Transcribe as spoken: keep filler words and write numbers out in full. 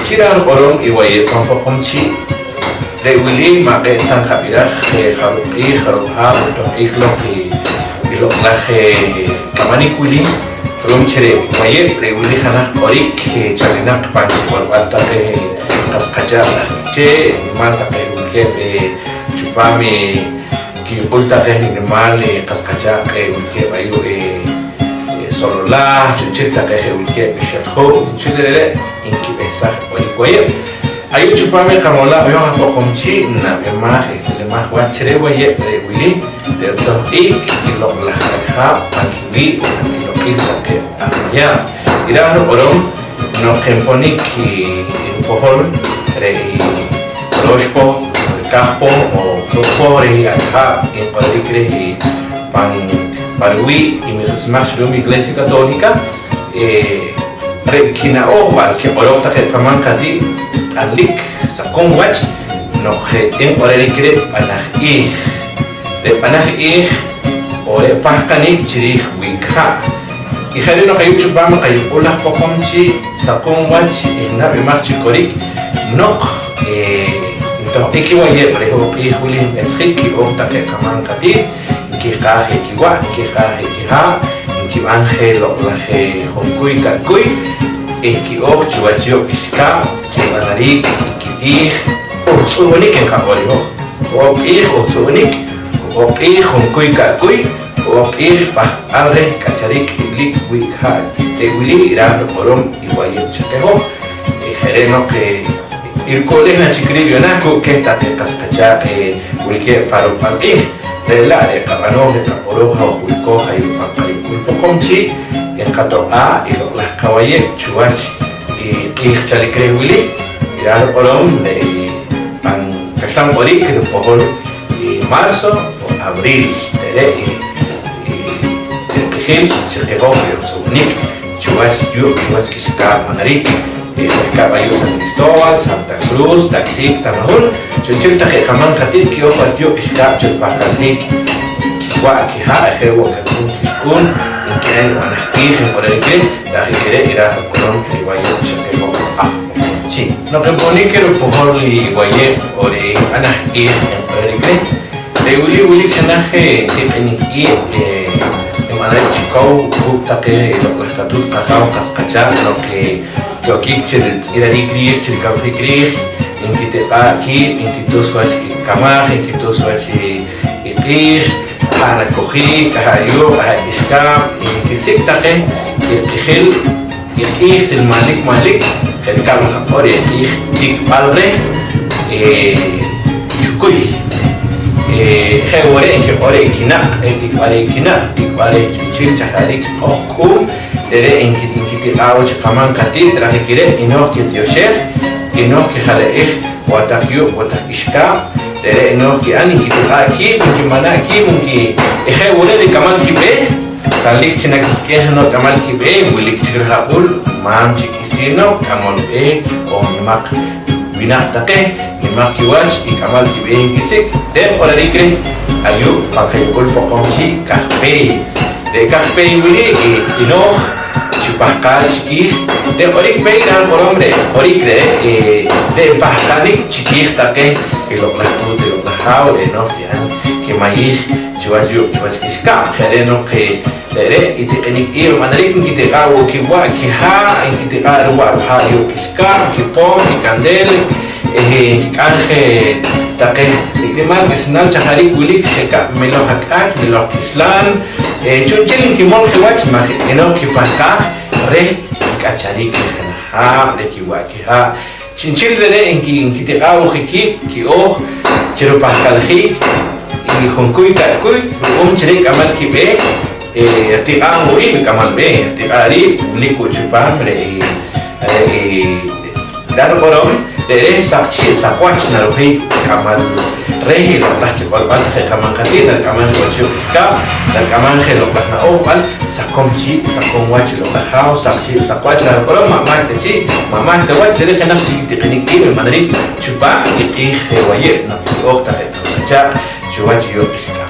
Chi raaj riq'orom i Wayeb' pan Poqomchi', re' wili ma' q'e' ta nqab'iraj, eh, jarub' q'iij, jarub' haab' ntohq'ik loq i, i loq'laj, eh, kamanik wili, ru'um chi re' Wayeb' re' wili jenaj q'orik, eh, chalinaq pan kiq'orb'al taqe qas qachaaq' laj k'ichee', nimaal taqe wilkeeb', eh, chupaam i kiyuq'ul taqe rinimaal, eh, qas qachaaq', eh, wilkeeb' ayu', eh, eh, Sololaj, chu'nchel taqe je' wilkeeb' i Xelju', chu'nchel re're' nkib'ehsaj q'orik Wayeb'. Ayu' chupaam i qamolaab' i hoj aj Poqomchi' nab'emaj, eh, nab'emaj wach chi re' Wayeb' re' wili, re' ritohq'ik i loq'laj ak' haab' pan kiwii' pan kiloq'il taqe aj Mayaab'. Iraaj riq'orom, noq nponik i, i rupojol, re' i roox poh, rikaj poh, o poh reh i ak' haab' nq'ororik reh i pan, pa riwii' i mijisimaj chi ru'um i Iglesia Católica, eh, re' kina'ojb'al kiq'orooj taqe qamaam qati't t'alik saqom wach noq je' nq'ororik reh b'anaj q'iij. Re' b'anaj q'iij o re' pahqanik chi riij wi'k ha'. Y je' re' noq ayu' chupaam i qayuq'ul aj Poqomchi' saqom wach eh nab'emaj chi korik noq, eh, ntohq'ik i Wayeb' re' hoj q'iij wili nb'ehsjik ki'ooj taqe qamaam qati't, nkiqaaj je kiwa', nkiqaaj je kihaa', nkib'an je loq'laj je junkuy ka'kuy eh ki'ooj chiwach yuuq' k'ixkaab' chi nb'anarik i kitiij uhtz'ub'unik nqaq'or i hoj. Ho'oob' q'iij uhtz'ub'unik, ho'oob' q'iij junkuy ka'kuy, ho'oob' q'iij pahqb'al reh k'acharik je' wilik wi'k ha'. Re' wili iraaj riq'orom i Wayeb' chi qeh hoj. Eh, je' re' noq, eh, iriko'leej na chik riib' yu'naak kuuk' keh taqe qas qachaaq', eh, wilkeeb' pa ruk'b'al q'iij. Re' la' re' qab'anooj, re' qaq'orooj hoj wilkooj ayu' pan qayuq'ul Poqomchi', nqatoq'aa' i loq'laj qawayeb' chiwach i q'iij chalik reh wili. Iraaj riq'orom, re' pan kaxlan q'orik ripojol i marzo o abril. Re're' i, i, i q'ijil chi qeh hoj re' uhtz'ub'unik chiwach yuuq' chiwach k'ixkaab' nb'anarik, eh, je' rikab' ayu' San Cristóbal, Santa Cruz, Tactic, Tamahul, chu'nchel taqe qamaam qati't ki'ooj wach yuuq' k'ixkaab' chi ripahqaljiik kiwa' kihaa', je' wo' kak'uun kixq'uun nki'an i b'anaj q'iij nq'ororik reh. Re' ajik re' iraaj riq'orom i Wayeb' chi qeh hoj aj Poqomchi'. Noq nponik ripojol i Wayeb' o re' b'anaj q'iij nq'ororik reh, re' wili wilik jenaj, eh, tiq'inik iib', eh, nb'anarik chi kow kuuk' taqe loq'laj qatuut qajaaw qas qachaaq' noq, eh, ki'okik chi ritz'irarik riij, chi rikamjik riij, nkitiq'aa' kiib', nkitus wach kikamaj, nkitus wach i, i q'iij, aha' nakojik, aha' yuuq', aha' k'ixkaab', nkisik' taqe i riq'ijil i q'iij til manlik manlik, je' rikab' nqaq'or i q'iij tikb'al reh, eh, chukuy. Eh, je' wo' re' nkiq'or reh kinaq', eh, tikb'al reh kinaq', tikb'al reh chuchil, chajarik, q'ohk'uum. Re're' nki-, nkitiq'aa' wo' chi qamaam qati't, re' ajik re' i nooj kitioxej, i nooj kijale'ej wa' taq yuuq', wa' taq k'ixkaab'. Re're' nooj ki'an nkitiq'aa' kiib', nkimanaa' kiib', nki-, eh, je' wo' re' rik'amal kib'eeh. Tanlik chi nakisik'ej jeno' k'amal kib'eeh, wilik chik rihab'ul, maam chik k'isiin noq k'amol b'eeh on nimaq winaq taqe, nimaq kiwach i k'amal kib'eeh nkisik'. Re' nq'ororik reh ayu' pan qayuq'ul Poqomchi' kaj peey. Re' kaj peey wili, eh, i nooj chi pahqaal chikiij. Re' q'orik peey raaj nq'orom re' q'orik re're', eh, re' npahqanik chikiij taqe i loq'laj tuut, i loq'laj haaw, re' nooj ki'an kimayiij chiwach yuuq' chiwach k'ixkaab'. Je' re' noq, eh, re're' i tiq'inik iib' nb'anarik, nkitiq'aa' wo' kiwa' kihaa', nkitiq'aa' riwa' rihaa' yuuq' k'ixkaab', kipom, kikandeel, eh, nkik'am je taqe nik' nimaal k'isinaal chajarik wilik, je' rikab' miloj ak'ach, miloj kixlaan, eh, chu'nchel nkimol je wach maj i nooj kipahqaaj reh kik'achariik reh jenaj haab', reh kiwa' kihaa'. Chi'nchel re're' nki-, nkitiq'aa' wo' je kiib' ki'ooj chi ripahkaljiik i junkuy ka'kuy ru'um chi re' k'amal kib'eeh, eh, ritiq'aab' wo' riib' i k'amal b'eeh, ritiq'aa' riib' wilik wo' chupaam re' i, re' i raaj riq'orom, re're' saq chii' saq wach narojik k'amal reh i loq'laj kiq'orb'al taqe qamaam qati't, narik'amam je wach yuuq' k'ixkaab', narik'amam je loq'laj na'ojb'al, saqom chii', saqom wach i loq'laj haaw, saq chii', saq wach raaj riq'orom, ma' mahk ta chii', ma' mahk ta wach, re're' jenaj chik i tiq'inik iib' nb'anarik chupaam i q'iij Wayeb' noq ki'ooj taqe qas qachaaq' chiwach i yuuq' k'ixkaab'.